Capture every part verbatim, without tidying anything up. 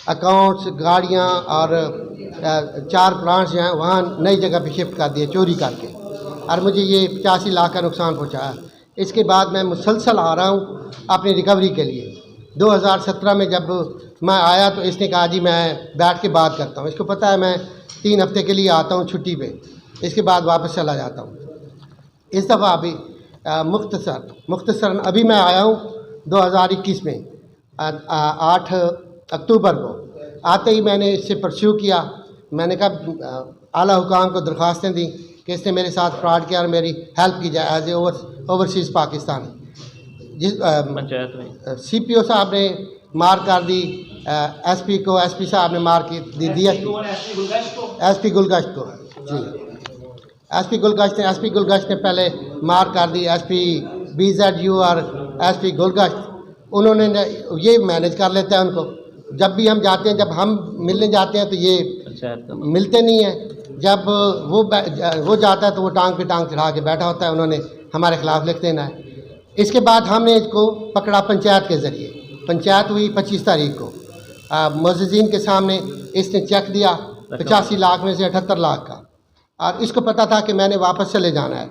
Accounts, گاڑیاں اور چار پلانٹس جو ہیں وہاں نئی جگہ پہ شفٹ کر دیے چوری کر کے، اور مجھے یہ پچاسی لاکھ کا نقصان پہنچایا۔ اس کے بعد میں مسلسل آ رہا ہوں اپنی ریکوری کے لیے۔ دو ہزار سترہ میں جب میں آیا تو اس نے کہا، جی میں بیٹھ کے بات کرتا ہوں، اس کو پتہ ہے میں تین ہفتے کے لیے آتا ہوں چھٹی پہ، اس کے بعد واپس چلا جاتا ہوں۔ اس دفعہ ابھی مختصر مختصراً ابھی میں آیا ہوں دو ہزار اکیس میں، آٹھ اکتوبر کو۔ آتے ہی میں نے اس سے پرسیو کیا۔ میں نے کہا، اعلیٰ حکام کو درخواستیں دیں کہ اس نے میرے ساتھ فراڈ کیا اور میری ہیلپ کی جائے ایز اے اوورسیز پاکستانی۔ جس پنچایت میں سی پی او صاحب نے مار کر دی ایس پی کو، ایس پی صاححب نے مار کی دی ایس پی گلگشت کو۔ جی، ایس پی گلگشت نے ایس پی گلگشت نے پہلے مار کر دی S P B Z U اور ایس پی گلگشت۔ انہوں نے یہ مینج کر لیتا ہے ان کو۔ جب بھی ہم جاتے ہیں، جب ہم ملنے جاتے ہیں تو یہ ملتے نہیں ہیں۔ جب وہ وہ جاتا ہے تو وہ ٹانگ پہ ٹانگ چڑھا کے بیٹھا ہوتا ہے، انہوں نے ہمارے خلاف لکھ دینا ہے۔ اس کے بعد ہم نے اس کو پکڑا پنچایت کے ذریعے۔ پنچایت ہوئی پچیس تاریخ کو، معززین کے سامنے اس نے چیک دیا پچاسی لاکھ میں سے اٹھہتر لاکھ کا، اور اس کو پتہ تھا کہ میں نے واپس چلے جانا ہے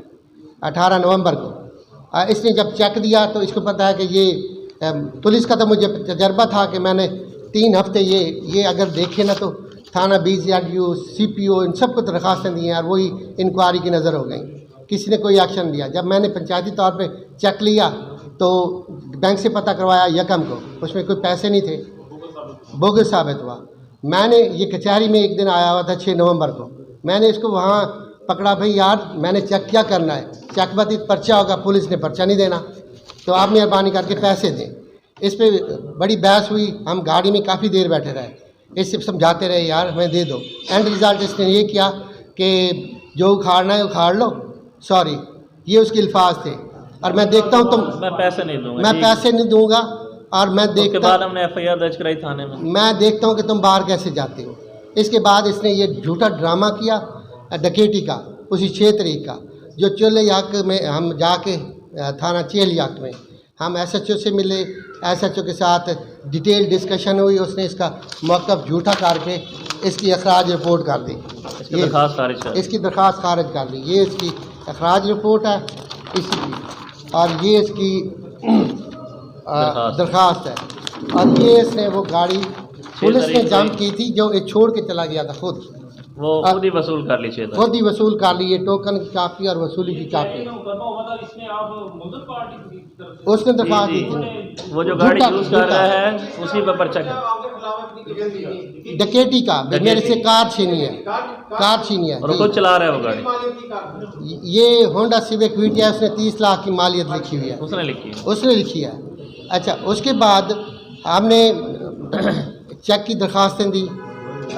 اٹھارہ نومبر کو۔ اس نے جب چیک دیا تو اس کو پتہ ہے کہ یہ پولیس کا تو مجھے تجربہ تھا کہ میں نے تین ہفتے یہ یہ اگر دیکھے نا تو تھانہ بی زیڈ یو، سی پی او، ان سب کو درخواستیں دی ہیں اور وہی انکوائری کی نظر ہو گئیں، کسی نے کوئی ایکشن لیا۔ جب میں نے پنچایتی طور پہ چیک لیا تو بینک سے پتہ کروایا یکم کو، اس میں کوئی پیسے نہیں تھے، بوگس ثابت ہوا۔ میں نے یہ کچہری میں ایک دن آیا ہوا تھا چھ نومبر کو، میں نے اس کو وہاں پکڑا، بھائی یار میں نے چیک کیا کرنا ہے، چیک بات پرچہ ہوگا، پولیس نے پرچہ نہیں دینا، تو آپ مہربانی کر کے پیسے دیں۔ اس پہ بڑی بحث ہوئی، ہم گاڑی میں کافی دیر بیٹھے رہے، اس سے سمجھاتے رہے یار ہمیں دے دو۔ اینڈ ریزلٹ اس نے یہ کیا کہ جو اکھاڑنا ہے اکھاڑ لو، سوری، یہ اس کے الفاظ تھے، اور میں دیکھتا ہوں تم میں پیسے نہیں دوں گا میں جی۔ پیسے نہیں دوں گا، اور میں اس کے دیکھتا بعد ہم نے ایف آئی آر درج کرائی تھانے میں۔ میں دیکھتا ہوں کہ تم باہر کیسے جاتے ہو۔ اس کے بعد اس نے یہ جھوٹا ڈرامہ کیا ڈکیٹی کا، اسی چھ تاریخ کا، جو چیل یک میں ہم جا کے تھانہ چیل یک میں ہم ایس ایچ او سے ملے، ایس ایچ او کے ساتھ ڈیٹیل ڈسکشن ہوئی، اس نے اس کا موقف جھوٹا کر کے اس کی اخراج رپورٹ کر دی۔ اس کی درخواست خارج کر اس کی درخواست خارج کر دی۔ یہ اس کی اخراج رپورٹ ہے اس کی، اور یہ اس کی درخواست ہے۔ اور یہ اس نے وہ گاڑی پولیس نے جم کی تھی جو یہ چھوڑ کے چلا گیا تھا خود۔ وہ خود ہی وصول کر لی چھ تاریخ۔ خود ہی وصول کر لی، یہ ٹوکن کی کاپی اور وصولی کی کاپی۔ اس نے درخواست دی تھی۔ وہ جو گاڑی یوز کر رہا ہے اسی پہ پرچہ۔ ڈکیٹی کا، میرے سے کار چھینی ہے، کار چھینی ہے اور خود چلا رہا ہے وہ گاڑی۔ یہ Honda Civic V T I, اس نے تیس لاکھ کی مالیت لکھی ہوئی ہے۔ اس نے لکھی ہے۔ اس نے لکھی ہے۔ اچھا، اس کے بعد ہم نے چیک کی درخواستیں دی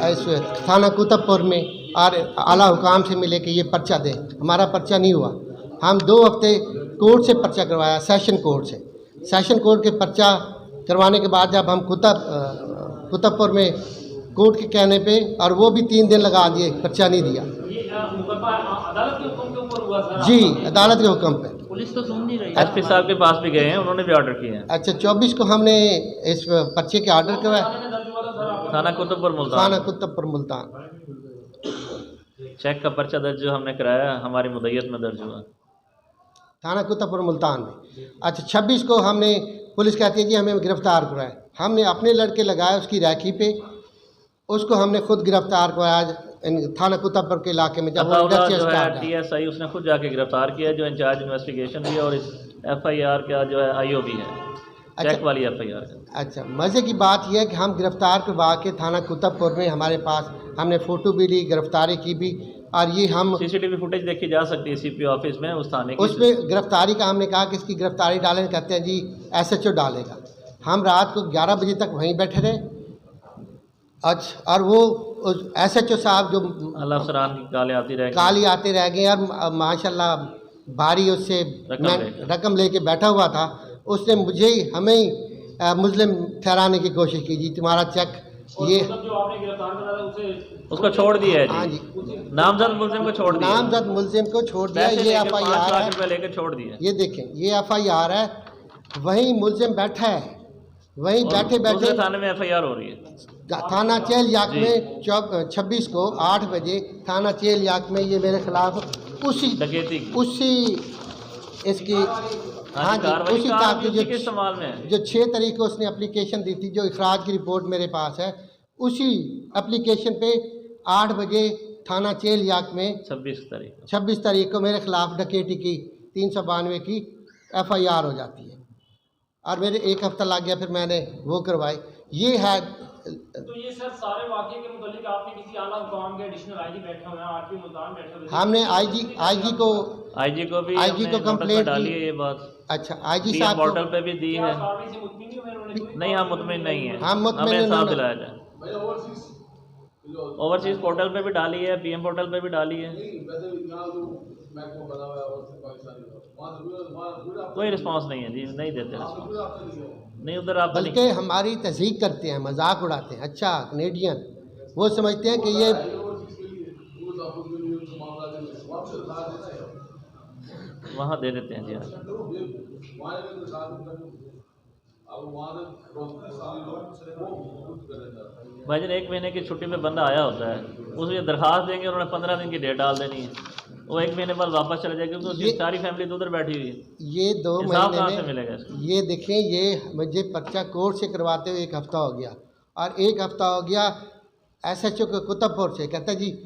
اس تھانہ کتب پور میں، اور اعلیٰ حکام سے ملے کہ یہ پرچہ دیں، ہمارا پرچہ نہیں ہوا۔ ہم دو ہفتے کورٹ سے پرچہ کروایا، سیشن کورٹ سے۔ سیشن کورٹ کے پرچہ کروانے کے بعد جب ہم کتب کتب پور میں کورٹ کے کہنے پہ، اور وہ بھی تین دن لگا دیے، پرچہ نہیں دیا۔ جی، عدالت کے حکم پہ۔ پولیس تو سن نہیں رہی۔ ایس پی صاحب کے پاس بھی گئے ہیں، انہوں نے بھی آرڈر کیے ہیں۔ اچھا، چوبیس کو ہم نے اس پرچے کے آرڈر کروایا۔ تھانہ کتب پر ملتان۔ تھانہ کتب پر ملتان۔ چیک کا پرچہ درج جو ہم نے کرایا، ہماری مدعیت میں درج ہوا۔ تھانہ کتب پر ملتان میں۔ اچھا، چھبیس کو ہم نے، پولیس کہتی ہے جی ہمیں گرفتار کرائے، ہم نے اپنے لڑکے لگائے اس کی ریکھی پہ، اس کو ہم نے خود گرفتار کروایا۔ تھانہ کتب پر کے علاقے میں جب وہ انڈسٹریل اسٹارٹ ہے۔ ڈی ایس آئی اس نے خود جا کے گرفتار کیا، جو انچارج انویسٹیگیشن بھی ہے اور اس ایف آئی آر کا جو ہے آئی او بھی ہے۔ اچھا، چیک والی ایف آئی آر۔ اچھا، مزے کی بات یہ ہے کہ ہم گرفتار کروا کے تھانہ کتب پور میں ہمارے پاس، ہم نے فوٹو بھی لی، گرفتاری کی بھی، اور یہ ہم سی سی ٹی وی فوٹیج دیکھی جا سکتی ہے سی پی او آفس میں اس تھانے کی۔ اس پہ گرفتاری کا ہم نے کہا کہ اس کی گرفتاری ڈالیں، کہتے ہیں جی ایس ایچ او ڈالے گا۔ ہم رات کو گیارہ بجے تک وہیں بیٹھے رہے۔ اچھا، اور وہ ایس ایچ او صاحب جو اللہ افسران کی کالیں آتی رہ گئی۔ کالیں آتے رہ گئے، اور ماشاء اللہ بھاری اس سے رقم میں لے کر۔ رقم لے کے بیٹھا ہوا تھا، اس نے مجھے ہی، ہمیں ہی مظلم ٹھہرانے کی کوشش کی، جی تمہارا چیک یہ اس کو چھوڑ دیا ہے جی۔ ہاں جی۔ نامزد ملزم کو چھوڑ دیا۔ نامزد ملزم کو چھوڑ دیا۔ یہ ایف آئی آر ہے۔ یہ دیکھیں، یہ ایف آئی آر ہے، وہیں ملزم بیٹھا ہے۔ وہیں اور بیٹھے بیٹھے دوسرے تھانے میں ایف آئی آر ہو رہی ہے۔ تھانہ چیل یاک جی۔ میں چوب-، چھبیس کو آٹھ بجے تھانہ چیل یاک میں یہ میرے خلاف اسی ڈکیتی کی۔ اسی اس کی ہاں ہاں جی، جی، کاروائی اسی کار کار بھی کی اسی جو کے استعمال میں ہے۔ جو چھ تاریخ کو اس نے اپلیکیشن دی تھی، جو اخراج کی رپورٹ میرے پاس ہے، اسی اپلیکیشن پہ آٹھ بجے تھانہ چیل یاک میں چھبیس تاریخ کو۔ چھبیس تاریخ کو میرے خلاف ڈکیتی کی تین سو بانوے کی ایف آئی آر ہو جاتی ہے۔ اور میرے ایک ہفتہ لگ گیا، پھر میں نے وہ کروائی۔ یہ ہے تو یہ سر سارے واقعے کے متعلق آپ نے کسی اعلیٰ حکام کے، ایڈیشنل آئی جی بیٹھے ہوئے ہیں، آر ٹی او ملتان بیٹھے ہوئے ہیں، ہم نے آئی جی، آئی جی کو آئی جی کو بھی آئی ہم جی نے کو نوٹس پہ کمپلینٹ ڈالی کی۔ ہے یہ بات۔ اچھا، آئی جی پی ایم صاحب کو پورٹل پہ بھی دی کیا ہے۔ کاروائی سے مطمئن نہیں ہوئے؟ انہوں نے کوئی نہیں، ہم مطمئن نہیں ہیں۔ ہم مطمئن ہمیں نہیں انصاف ہوئے۔ دلایا جائے۔ اوورسیز پورٹل پہ بھی ڈالی ہے، پی ایم پورٹل پہ بھی ڈالی ہے۔ کوئی رسپانس نہیں ہے جی، نہیں دیتے رسپانس۔ نہیں، ادھر آپ بلکہ ہماری تضحیق کرتے ہیں، مذاق اڑاتے ہیں۔ اچھا، کینیڈین، وہ سمجھتے ہیں کہ یہ وہاں دے دیتے ہیں جی۔ بھائی جان، ایک مہینے کی چھٹی پہ بندہ آیا ہوتا ہے، اس کی درخواست دیں گے، انہوں نے پندرہ دن کی ڈیٹ ڈال دینی ہے، وہ ایک مہینے بعد واپس چلے جائے، کیونکہ اس کی یہ ساری فیملی تو ادھر بیٹھی ہوئی ہے۔ یہ دو انصاف مہینے کہاں سے میں، ملے گا اس کو؟ یہ دیکھیں، یہ مجھے پرچہ کورٹ سے کرواتے ہوئے ایک ہفتہ ہو گیا، اور ایک ہفتہ ہو گیا ایس ایچ او کے قطب پور سے۔ کہتا جی،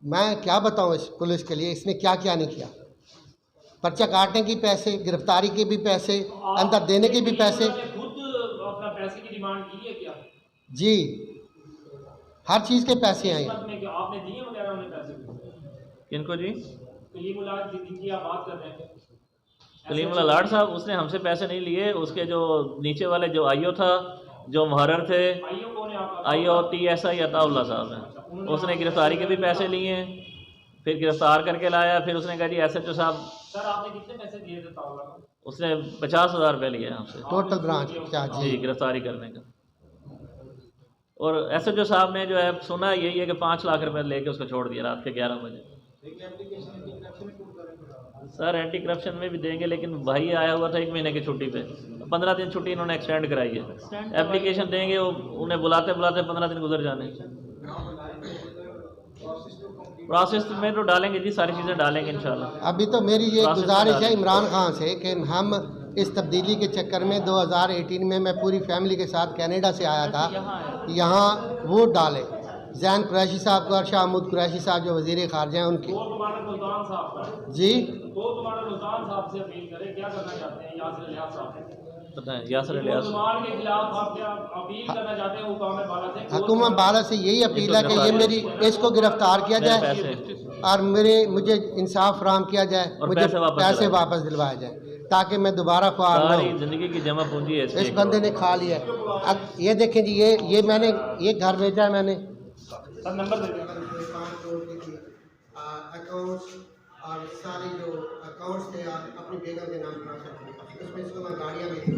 میں کیا بتاؤں اس پولیس کے لیے، اس نے کیا کیا نہیں کیا۔ پرچہ کاٹنے کے پیسے، گرفتاری کے بھی پیسے، تو آپ اندر دینے کے بھی پیسے۔ انہوں نے خود اپنا پیسے کی ڈیمانڈ کی ہے کیا؟ جی، ہر چیز کے پیسے ہیں۔ قسمت میں کیا آپ نے دیے وغیرہ انہیں پیسے؟ کن کو جی؟ کلیم اللہ جن کی آپ بات کر رہے ہیں۔ کلیم اللہ لاٹ صاحب، اس نے ہم سے پیسے نہیں لیے، اس کے جو نیچے والے جو آئی او تھا، جو محرر تھے، آئی او کون ہے آپ کا؟ آئی او ٹی ایس آئی عطا اللہ صاحب ہیں۔ اچھا، انہوں نے اس نے گرفتاری کے بھی پیسے لیے ہیں، پھر گرفتار کر کے لایا، پھر اس نے کہا جی ایس ایچ او صاحب۔ سر، آپ نے کتنے پیسے دیے تھے عطا اللہ کو؟ اس نے پچاس ہزار روپے لیے ہم سے۔ Total branch charge. جی، گرفتاری کرنے کا۔ اور ایس ایچ او صاحب نے جو ہے سنا یہی ہے کہ پانچ لاکھ روپے لے کے اس کو چھوڑ دیا رات کے گیارہ بجے۔ سر، اینٹی کرپشن میں بھی دیں گے، لیکن بھائی آیا ہوا تھا ایک مہینے کی چھٹی پہ، پندرہ دن چھٹی انہوں نے ایکسٹینڈ کرائی ہے۔ ایکسٹینڈ کروائی ہے۔ اپلیکیشن دیں گے، وہ انہیں بلاتے بلاتے پندرہ دن گزر جانے۔ پروسیس میں تو ڈالیں گے جی، ساری چیزیں ڈالیں گے انشاءاللہ۔ ابھی تو میری یہ پروسیس میں گزارش ہے ڈالیں گے۔ عمران خان سے کہ ہم اس تبدیلی کے چکر میں دو ہزار ایٹین میں میں پوری فیملی کے ساتھ کینیڈا سے آیا تھا، یہاں ووٹ ڈالے۔ زین قریشی صاحب کو اور شاہ محمود قریشی صاحب جو وزیر خارجہ ہیں ان کی۔ کور کمانڈر ملتان صاحب کا ہے۔ جی۔ کور کمانڈر ملتان صاحب سے اپیل کریں، کیا کرنا چاہتے ہیں یاسر الیاس صاحب؟ پتہ ہے، یاسر الیاس۔ ملتان کے خلاف آپ کیا اپیل کرنا چاہتے ہیں حکام بالا سے؟ حکومت بالا سے یہی اپیل ہے کہ یہ میری، اس کو گرفتار کیا جائے اور میرے، مجھے انصاف فراہم کیا جائے، اور مجھے پیسے واپس پیسے دلوائے۔ واپس دلوائے جائیں، تاکہ میں دوبارہ خوار نہ ساری ہوں۔ زندگی کی جمع پونجی ہے اس اس کے۔ بندے نے کھا لیا ہے۔ اب یہ دیکھیں جی، یہ، یہ میں نے، یہ گھر بھیجا ہے میں نے۔ سر، نمبر دے دیں۔ پانچ کروڑ کی تھی، آ، اکاؤنٹس اور سارے جو اکاؤنٹس تھے، آ، اپنی بیگم کے نام ٹرانسفر کیے۔ اس میں سولہ گاڑیاں بھی تھیں۔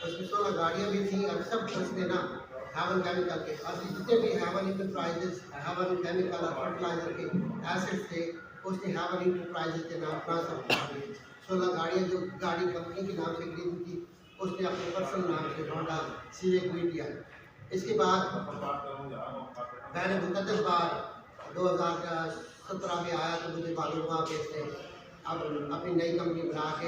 اس میں سولہ گاڑیاں بھی تھیں اور سب اس نے نا ہیون کیمیکل کے، اور جتنے بھی ہیون انٹرپرائزز، ہیون کیمیکل اور فرٹیلائزر کے ایسٹس تھے، اس نے ہیون انٹرپرائزز کے نام ٹرانسفر کر دیے۔ سولہ گاڑیاں جو گاڑی کمپنی کے نام سے خریدی تھی، اس نے اپنے پرسنل نام سے ہونڈا سیوک بھی کیا۔ اس کے بعد میں نے مقدس بار دو ہزار سترہ میں آیا تو مجھے معلوم ہوا کہ اس نے اب اپنی نئی کمپنی بنا کے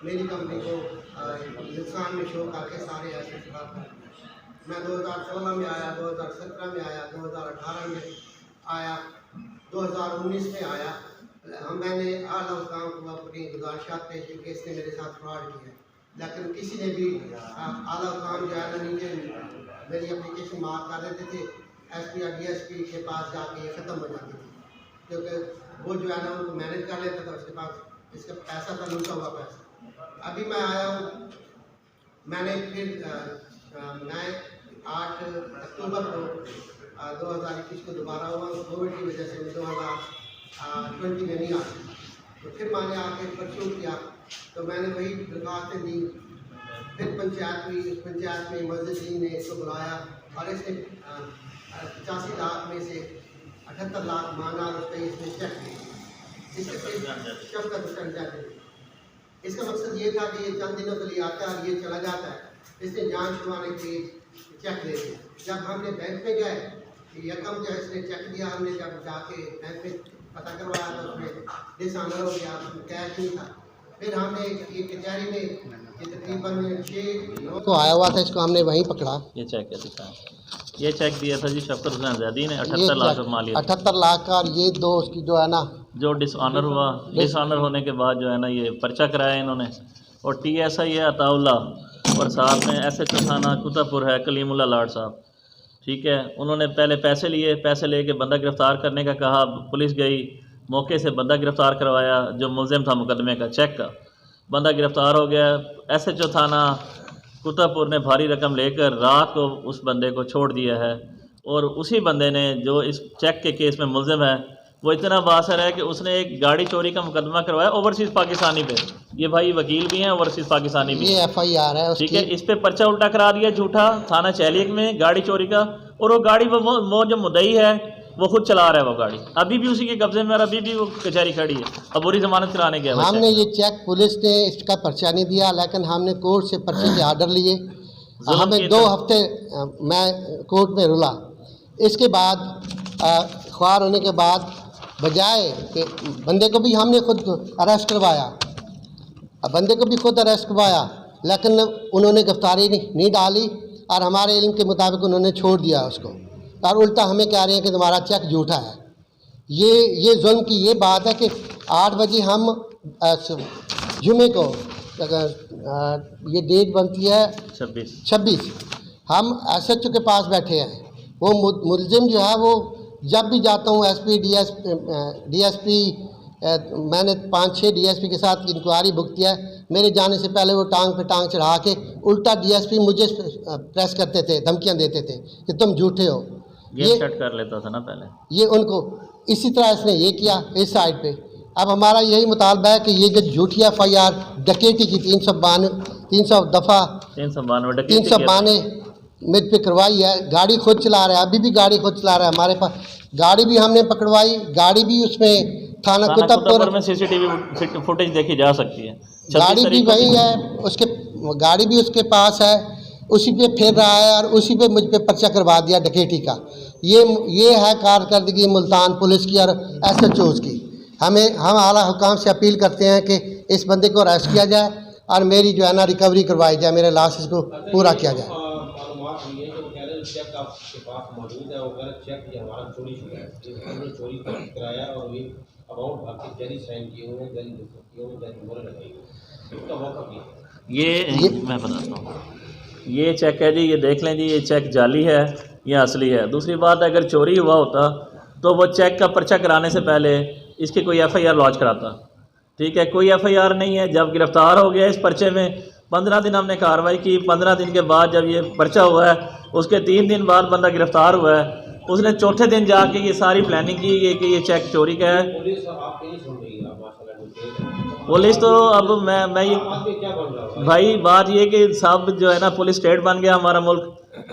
میری کمپنی کو، آ، نقصان میں شو کر کے سارے ایسے خراب کر دیا۔ میں دو ہزار سولہ میں آیا، دو ہزار سترہ میں آیا، دو ہزار اٹھارہ میں آیا، دو ہزار انیس میں آیا۔ ہم، میں نے اعلیٰ حکام کو اپنی گزارشات پیش کی کہ اس نے میرے ساتھ فراڈ کیا ہے۔ لیکن کسی نے بھی، آ، اعلیٰ حکام جو ہے نا نیچے میری اپلیکیشن مارک کر دیتے تھے، ایس پی اور ڈی ایس پی کے پاس جا کے یہ ختم ہو جاتی تھی، کیونکہ وہ جو ہے نا ان کو مینیج کر لیتا تھا، اس کے پاس اس کا پیسہ تھا، لوٹا ہوا پیسہ۔ ابھی میں آیا ہوں، میں نے پھر، آ، آ، میں آٹھ اکتوبر کو، آ، دو ہزار اکیس کو دوبارہ ہوا، کووڈ کی وجہ سے میں دو ہزار ٹوئنٹی میں نہیں آ سکا۔ تو پھر میں نے آ کے پرسیو کیا، تو میں نے وہی درخواستیں دی۔ پھر پنچایت ہوئی، اس پنچایت میں معزز جی نے اس کو بلایا اور اس نے، آ، آ، پچاسی لاکھ میں سے اٹھہتر لاکھ مانا اور اس کا اس نے چیک دے دیا۔ اس کے پھر شفقت حسین جاتے اس کا مقصد یہ تھا کہ یہ چند دنوں کے لیے آتا ہے اور یہ چلا جاتا ہے۔ اس نے جان چھڑوانے کے لیے چیک دے دیا۔ جب ہم نے بینک میں گئے، یکم جو ہے اس نے چیک دیا، ہم نے جب جا کے بینک میں پتہ کروایا تو اس میں ڈس آنر ہو گیا، اس میں کیش نہیں تھا۔ پھر ہم نے یہ کچہری میں، یہ تقریباً چھ نو کو آیا ہوا تھا، اس کو ہم نے وہیں پکڑا۔ یہ چیک ہے، دکھائیں۔ یہ چیک دیا تھا جی شفقت حسین زیدی نے، یہ اٹھہتر لاکھ چیک، مالیت۔ اٹھہتر لاکھ کا، اور یہ دو اس کی جو ہے نا، جو ڈس آنر ہوا، ڈس ڈس آنر ہونے کے بعد جو ہے نا، یہ پرچہ کرایا انہوں نے۔ اور ٹی ایس آئی ہے عطا اللہ، اور ساتھ میں ایس ایچ او تھانہ کتب پور ہے کلیم اللہ لاٹ صاحب، ٹھیک ہے۔ انہوں نے پہلے پیسے لیے، پیسے لے کے بندہ گرفتار کرنے کا کہا، پولیس گئی، موقع سے بندہ گرفتار کروایا جو ملزم تھا مقدمے کا، چیک کا۔ بندہ گرفتار ہو گیا۔ ایس ایچ او تھانہ کتب پور نے بھاری رقم لے کر رات کو اس بندے کو چھوڑ دیا ہے، اور اسی بندے نے جو اس چیک کے کیس میں ملزم ہے، وہ اتنا بااثر ہے کہ اس نے ایک گاڑی چوری کا مقدمہ کروایا اوورسیز پاکستانی پہ۔ یہ بھائی وکیل بھی ہیں، اوورسیز پاکستانی بھی یہ ہیں۔ ایف آئی آر ہے اس ٹھیک ہے، کی۔ اس پہ پرچہ الٹا کرا دیا جھوٹا تھانہ چہلیک میں گاڑی چوری کا، اور وہ گاڑی وہ، وہ، وہ جو مدعی ہے، وہ خود چلا رہا ہے وہ گاڑی، ابھی بھی اسی کے قبضے میں، اور ابھی بھی وہ کچہری کھڑی ہے، عبوری ضمانت کرانے گیا وہ ہم نے چیک۔ یہ چیک، پولیس نے اس کا پرچہ نہیں دیا، لیکن ہم نے کورٹ سے پرچے کے آرڈر لیے۔ ظلم ہمیں کیا دو تھا؟ ہفتے، آ، میں کورٹ میں رلا۔ اس کے بعد، آ، خوار ہونے کے بعد، بجائے کہ بندے کو بھی ہم نے خود اریسٹ کروایا، بندے کو بھی خود اریسٹ کروایا، لیکن انہوں نے گرفتاری نہیں، نہیں ڈالی، اور ہمارے علم کے مطابق انہوں نے چھوڑ دیا اس کو، اور الٹا ہمیں کہہ رہے ہیں کہ تمہارا چیک جھوٹا ہے۔ یہ، یہ ظلم کی یہ بات ہے کہ آٹھ بجے ہم، آ، س-، جمعے کو، آ، یہ ڈیٹ بنتی ہے چھبیس۔ چھبیس، ہم ایس ایچ او کے پاس بیٹھے ہیں۔ وہ مل-، ملزم جو ہے، وہ جب بھی جاتا ہوں، ایس پی، ڈی ایس، آ، ڈی ایس پی، آ، میں نے پانچ چھ ڈی ایس پی کے ساتھ انکوائری بک کیا ہے، میرے جانے سے پہلے وہ ٹانگ پہ ٹانگ چڑھا کے الٹا ڈی ایس پی مجھے، آ، پریس کرتے تھے، دھمکیاں دیتے تھے کہ تم جھوٹے ہو۔ گیم یہ سیٹ کر لیتا تھا نا پہلے۔ یہ ان کو اسی طرح اس نے یہ کیا اس سائڈ پہ۔ اب ہمارا یہی مطالبہ ہے کہ یہ جو جھوٹی ایف آئی آر ڈکیٹی کی، تین سو بانوے، تین سو دفعہ، تین سو بانوے ڈکیٹی تین سو بانوے مجھ پہ کروائی ہے، گاڑی خود چلا رہا ہے، ابھی بھی گاڑی خود چلا رہا ہے ہمارے پاس۔ گاڑی بھی ہم نے پکڑوائی، گاڑی بھی اس میں تھانہ تھانہ کتب پور کتب پور میں C C T V foot-, footage دیکھی جا سکتی ہے۔ چھبیس گاڑی بھی تاریخ کو وہی ہے، اس کے، گاڑی بھی اس کے پاس ہے، اسی پہ پھر رہا ہے اور اسی پہ مجھ پہ پرچہ کروا دیا ڈکیٹی کا۔ یہ، یہ ہے کارکردگی ملتان پولیس کی اور ایس ایچ اوز کی۔ ہمیں، ہم اعلیٰ حکام سے اپیل کرتے ہیں کہ اس بندے کو اریسٹ کیا جائے اور میری جو ہے نا ریکوری کروائی جائے، میرے لاسز کو پورا کیا جائے۔ معلومات ہوئی ہے کہ وہ کہہ رہے ہیں چیک آپ کے پاس موجود ہے، وہ کہہ رہے ہیں چیک یہ ہمارا چوری شدہ ہے، یہ ہم نے چوری کرایا ہے اور یہ اماؤنٹ بھر کے جعلی سائن کیے ہوئے ہیں، جعلی دستخط کیے ہوئے ہیں، جعلی مہر لگائی ہوئی ہے۔ اس کا موقع کیا ہے؟ یہ یہ میں بتاتا ہوں، یہ چیک ہے جی، یہ دیکھ لیں جی، یہ چیک جعلی ہے یا اصلی ہے۔ دوسری بات، اگر چوری ہوا ہوتا تو وہ چیک کا پرچہ کرانے سے پہلے اس کی کوئی ایف آئی آر لانچ کراتا۔ ٹھیک ہے، کوئی ایف آئی آر نہیں ہے۔ جب گرفتار ہو گیا اس پرچے میں، پندرہ دن ہم نے کاروائی کی، پندرہ دن کے بعد جب یہ پرچہ ہوا ہے، اس کے تین دن بعد بندہ گرفتار ہوا ہے۔ اس نے چوتھے دن جا کے یہ ساری پلاننگ کی ہے کہ یہ چیک چوری کا ہے۔ پولیس آپ کی نہیں سن رہی ہے، ماشاءاللہ، ڈیٹیل ہے۔ پولیس تو اب میں، میں یہ آپ آدمی کیا بن رہا ہے؟ بھائی، بات یہ کہ سب جو ہے نا، پولیس اسٹیٹ بن گیا ہمارا ملک،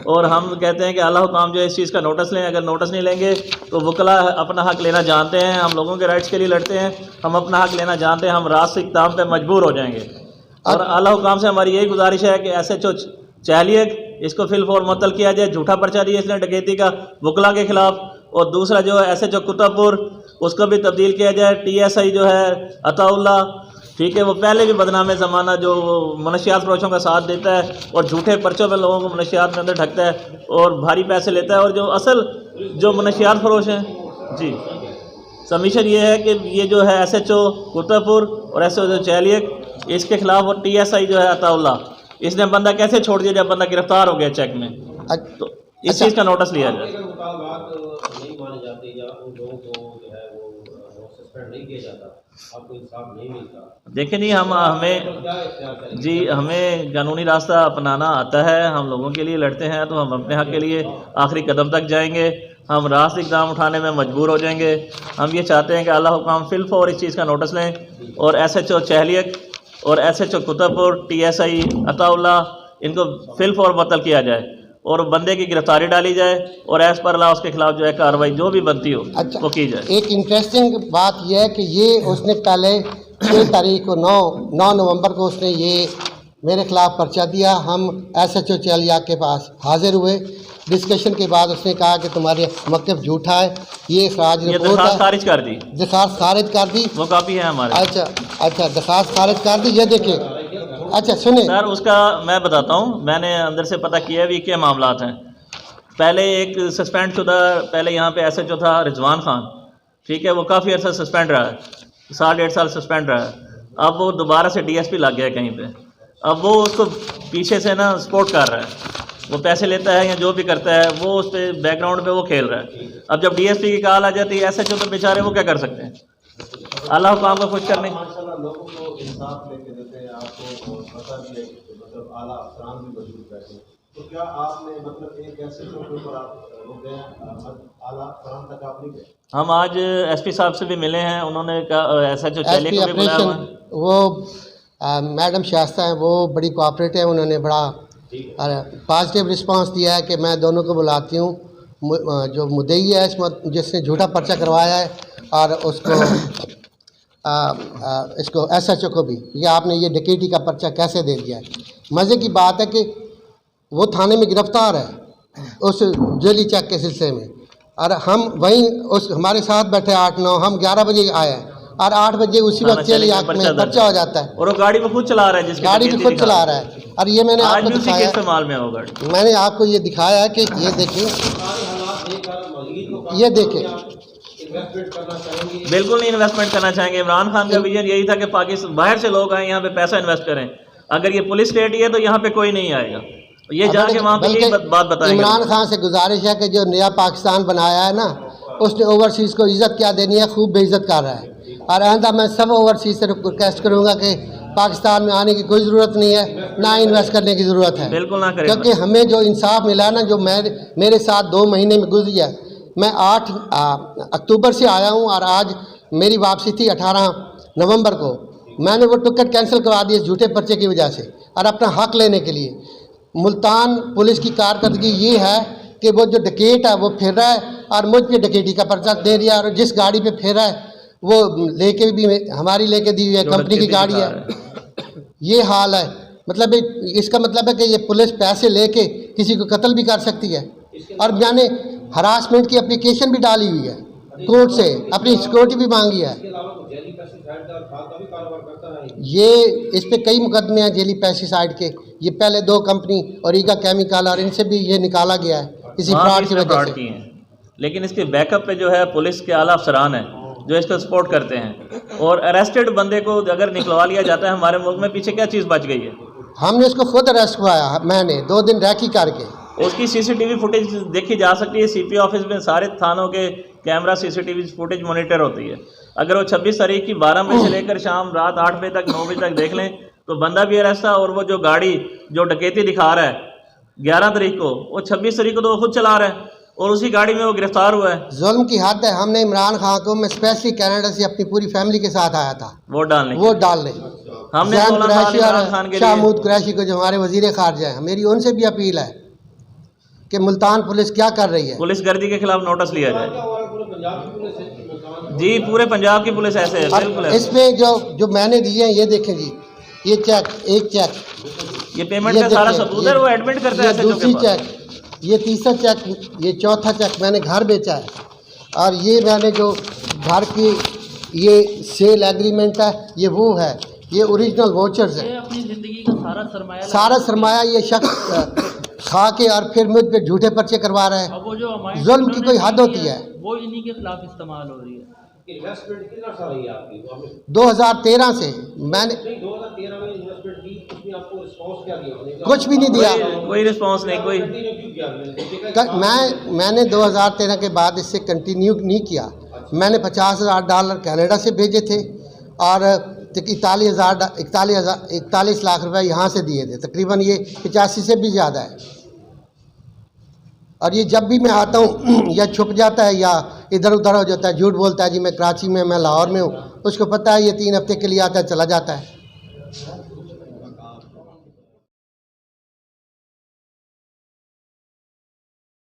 اور ہم کہتے ہیں کہ اعلیٰ حکام جو ہے اس چیز کا نوٹس لیں، اگر نوٹس نہیں لیں گے تو وکلا اپنا حق لینا جانتے ہیں، ہم لوگوں کے رائٹس کے لیے لڑتے ہیں، ہم اپنا حق لینا جانتے ہیں، ہم راستی اقدام پہ مجبور ہو جائیں گے۔ اور اعلیٰ حکام سے ہماری یہی گزارش ہے کہ ایس ایچ او چہلیک، اس کو فی الفور معطل کیا جائے، جھوٹا پرچہ دیا اس نے ڈکیتی کا وکلا کے خلاف، اور دوسرا جو ہے ایس ایچ او کتب پور، اس کو بھی تبدیل کیا جائے۔ ٹی ایس آئی جو ہے عطا اللہ، ٹھیک ہے، وہ پہلے بھی بدنام زمانہ، جو وہ منشیات فروشوں کا ساتھ دیتا ہے اور جھوٹے پرچوں میں لوگوں کو منشیات میں اندر ڈھکتا ہے اور بھاری پیسے لیتا ہے، اور جو اصل جو منشیات فروش ہیں، جی، سبمیشن یہ ہے کہ یہ جو ہے ایس ایچ او کتب پور اور ایس ایچ او چہلیک، اس کے خلاف، اور ٹی ایس آئی جو ہے عطا اللہ، اس نے بندہ کیسے چھوڑ دیا جب بندہ گرفتار ہو گیا چیک میں؟ اچ-، تو اس اچھا۔ چیز کا نوٹس لیا جائے۔ اگر مطالبات نہیں مانے جاتے یا ان لوگوں کو جو ہے وہ، وہ سسپینڈ نہیں کیا جاتا، آپ کو انصاف نہیں ملتا۔ دیکھیں جی، ہم، ہمیں، کیا اختیار کریں گے؟ جی، ہمیں قانونی راستہ اپنانا آتا ہے، ہم لوگوں کے لیے لڑتے ہیں تو ہم اپنے حق کے لیے آخری قدم تک جائیں گے۔ ہم راست اقدام اٹھانے میں مجبور ہو جائیں گے۔ ہم یہ چاہتے ہیں کہ اعلیٰ حکام فی الفور اس چیز کا نوٹس لیں اور ایس ایچ او چہلیک اور ایس ایچ او کتب پور، ٹی ایس آئی عطا اللہ، ان کو فی الفور معطل کیا جائے اور بندے کی گرفتاری ڈالی جائے اور ایز پر لا اس کے خلاف جو ہے کاروائی جو بھی بنتی ہو، اچھا، وہ کی جائے۔ ایک انٹرسٹنگ بات یہ ہے کہ یہ اس نے پہلے چھ تاریخ کو، نو نو نومبر کو اس نے یہ میرے خلاف پرچہ دیا۔ ہم ایس ایچ او چیلیا کے پاس حاضر ہوئے۔ ڈسکشن کے بعد اس نے کہا کہ تمہارے موقف جھوٹا ہے، یہ اخراج یہ رپورٹ درخواست ہے۔ خارج کر دی۔ درخواست خارج کر دی۔ وہ کاپی ہے ہمارے۔ اچھا، اچھا، درخواست خارج کر دی۔ یہ دیکھیں، اچھا سنیں۔ سر، اس کا میں بتاتا ہوں، میں نے اندر سے پتہ کیا بھی کیا معاملات ہیں۔ پہلے ایک سسپینڈ شدہ، پہلے یہاں پہ ایس ایچ او تھا رضوان خان، ٹھیک ہے، وہ کافی عرصہ سسپینڈ رہا ہے، سال ڈیڑھ سال سسپینڈ رہا ہے۔ اب وہ دوبارہ سے ڈی ایس پی لگ گیا ہے کہیں پہ۔ اب وہ اس کو پیچھے سے نا سپورٹ کر رہا ہے، وہ پیسے لیتا ہے یا جو بھی کرتا ہے، وہ اس پہ بیک گراؤنڈ پہ وہ کھیل رہا ہے۔ اب جب ڈی ایس پی کی کال آ جاتی ہے، ایس ایچ او تو بیچارے وہ کیا کر سکتے ہیں؟ اللہ حکام کو خوش کرنے۔ ماشاءاللہ لوگوں کو انصاف لے کے دیتے ہیں، آپ کو پتہ بھی ہے کہ مطلب اعلیٰ افسران بھی موجود بیٹھے ہیں، تو کیا آپ نے مطلب ایک ایسے موقع پر آپ ہو گئے ہیں، اعلیٰ افسران تک آپ نہیں گئے؟ ہم آج ایس پی صاحب سے بھی ملے ہیں، انہوں نے کہا، ایس ایچ او ایس چیلے پی کو بھی بلایا ہوا آپریشن ہے۔ وہ آ، میڈم شائستہ ہیں، وہ بڑی کوآپریٹو ہیں، انہوں نے بڑا پازیٹیو رسپانس دیا ہے کہ میں دونوں کو بلاتی ہوں۔ م- آ، جو مدعی ہے اس مد- جس نے جھوٹا پرچہ کروایا ہے اور اس کو آ، آ، اس کو ایس ایچ او کو بھی، کہ آپ نے یہ ڈکیٹی کا پرچہ کیسے دے دیا ہے۔ مزے کی بات ہے کہ وہ تھانے میں گرفتار ہے اس جیلی چیک کے سلسلے میں، اور ہم وہیں اس ہمارے ساتھ بیٹھے آٹھ نو، ہم گیارہ بجے آئے ہیں اور آٹھ بجے اسی وقت جیلی چیک میں پرچہ ہو جاتا ہے۔ اور وہ گاڑی بھی خود چلا رہا ہے، جس کی گاڑی بھی خود چلا رہا ہے۔ اور یہ میں نے آپ آج کو بھی اسی کے دکھایا، استعمال میں ہے وہ گاڑی۔ میں نے آپ کو یہ دکھایا ہے کہ یہ دیکھیں، یہ دیکھیں۔ بالکل نہیں انویسٹمنٹ کرنا چاہیں گے۔ عمران خان کا ویژن یہی تھا کہ پاکستان باہر سے لوگ آئیں، یہاں پہ پیسہ انویسٹ کریں۔ اگر یہ پولیس اسٹیٹ ہی ہے تو یہاں پہ کوئی نہیں آئے گا۔ یہ جا کے وہاں پہ یہی بات بتائیں گے۔ عمران خان سے گزارش ہے کہ جو نیا پاکستان بنایا ہے نا، اس نے اوورسیز کو عزت کیا دینی ہے، خوب بے عزت کر رہا ہے۔ اور آئندہ میں سب اوورسیز سے ریکویسٹ کروں گا کہ پاکستان میں آنے کی کوئی ضرورت نہیں ہے، نہ انویسٹ کرنے کی ضرورت ہے۔ بالکل نہ کریں۔ کیونکہ ہمیں جو انصاف ملا نا، جو میں میرے ساتھ دو مہینے میں گزری ہے، میں آٹھ آ، اکتوبر سے آیا ہوں اور آج میری واپسی تھی اٹھارہ نومبر کو۔ میں نے وہ ٹکٹ کینسل کروا دی اس جھوٹے پرچے کی وجہ سے اور اپنا حق لینے کے لیے۔ ملتان پولیس کی کارکردگی یہ ہے کہ وہ جو ڈکیٹ ہے وہ پھر رہا ہے اور مجھ پہ ڈکیٹی کا پرچہ دے دیا، اور جس گاڑی پہ پھر رہا ہے وہ لے کے بھی، ہماری لے کے دی ہوئی ہے، کمپنی کی گاڑی ہے۔ یہ حال ہے۔ مطلب، اس کا مطلب ہے کہ یہ پولیس پیسے لے کے کسی کو قتل بھی کر سکتی ہے۔ اور میں نے ہراسمنٹ کی اپلیکیشن بھی ڈالی ہوئی ہے کورٹ سے، اپنی سیکورٹی بھی مانگی ہے۔ یہ، اس پہ کئی مقدمے ہیں جیلی پیسٹیسائیڈ کے۔ یہ پہلے دو کمپنی، اوریگا کیمیکل، اور ان سے بھی یہ نکالا گیا ہے اسی وہاں بھی فراڈ اس کی نے وجہ فراڈ سے۔ کیے ہیں، لیکن اس کے بیک اپ پہ جو ہے پولیس کے اعلیٰ افسران ہیں جو اس کا سپورٹ کرتے ہیں، اور اریسٹڈ بندے کو اگر نکلوا لیا جاتا ہے ہمارے ملک میں، پیچھے کیا چیز بچ گئی ہے؟ ہم نے اس کو خود اریسٹ کروایا، میں نے دو دن ریکی کر کے۔ اس کی سی سی ٹی وی فوٹیج دیکھی جا سکتی ہے، سی پی آفس میں سارے تھانوں کے camera, C C T V footage monitor ہوتی ہے۔ اگر وہ چھبیس تاریخ کی بارہ بجے سے لے کر شام رات آٹھ بجے تک، نو بجے تک دیکھ لیں تو بندہ بھی اریسٹ تھا، اور وہ جو گاڑی جو ڈکیتی دکھا رہا ہے گیارہ تاریخ کو، وہ چھبیس تاریخ کو تو وہ خود چلا رہا ہے اور اسی گاڑی میں وہ گرفتار ہوا ہے۔ ظلم کی حد ہے۔ ہم نے عمران خان کو، میں اسپیشلی کینیڈا سے اپنی پوری فیملی کے ساتھ آیا تھا ووٹ ڈالنے کی۔ ووٹ ڈالنے۔ ہم نے زین سولہ سال قریشی اور عمران خان کے شاہ لیے محمود قریشی کو، جو ہمارے وزیر خارجہ ہیں، میری ان سے بھی اپیل ہے کہ ملتان پولیس کیا کر رہی ہے۔ پولیس گردی کے خلاف نوٹس لیا جائے۔ جی، پورے پنجاب کی پولیس ایسے ہے، اور بالکل ایسے۔ اس میں جو جو میں نے دیے ہیں، یہ دیکھیں جی، یہ چیک، ایک چیک، یہ پیمنٹ یہ کا سارا دیکھیں، ثبوت یہ، ہے، وہ ایڈمٹ کرتا ہے یہ ایس ایچ او کے دوسری پاس۔ چیک، یہ تیسرا چیک، یہ چوتھا چیک میں نے گھر بیچا ہے، اور یہ میں نے جو گھر کی یہ سیل ایگریمنٹ ہے، یہ وہ ہے، یہ اوریجنل واؤچرز ہے۔ یہ اپنی زندگی کا سارا سرمایہ لگا سارا کے سرمایہ یہ شخص، آ، کھا کے اور پھر مجھ پہ جھوٹے پرچے کروا رہے ہیں۔ اب وہ جو ہماری ظلم کی انہوں نے کوئی حد کی ہوتی ہے۔ وہ انہی کے خلاف استعمال ہو رہی ہے۔ انویسٹمنٹ کتنا سا رہی ہے آپ کی؟ دو ہزار تیرہ سے میں نے نہیں، دو ہزار تیرہ میں انویسٹمنٹ کی، اس میں آپ کو رسپانس کیا دیا؟ کچھ بھی نہیں دیا۔ کوئی، کوئی رسپانس نہیں، کوئی۔ ک- میں میں نے دو ہزار تیرہ کے بعد اس سے کنٹینیو نہیں کیا۔ میں نے پچاس ہزار ڈالر کینیڈا سے بھیجے تھے اور اکتالیس ہزار ڈا- اکتالیس ہزار، اکتالیس لاکھ روپے یہاں سے دیے تھے، تقریباً یہ پچاسی سے بھی زیادہ ہے۔ اور یہ جب بھی میں آتا ہوں یا چھپ جاتا ہے یا ادھر ادھر ہو جاتا ہے، جھوٹ بولتا ہے، جی میں کراچی میں، میں لاہور میں ہوں، اس کو پتہ ہے یہ تین ہفتے کے لیے آتا ہے، چلا جاتا ہے۔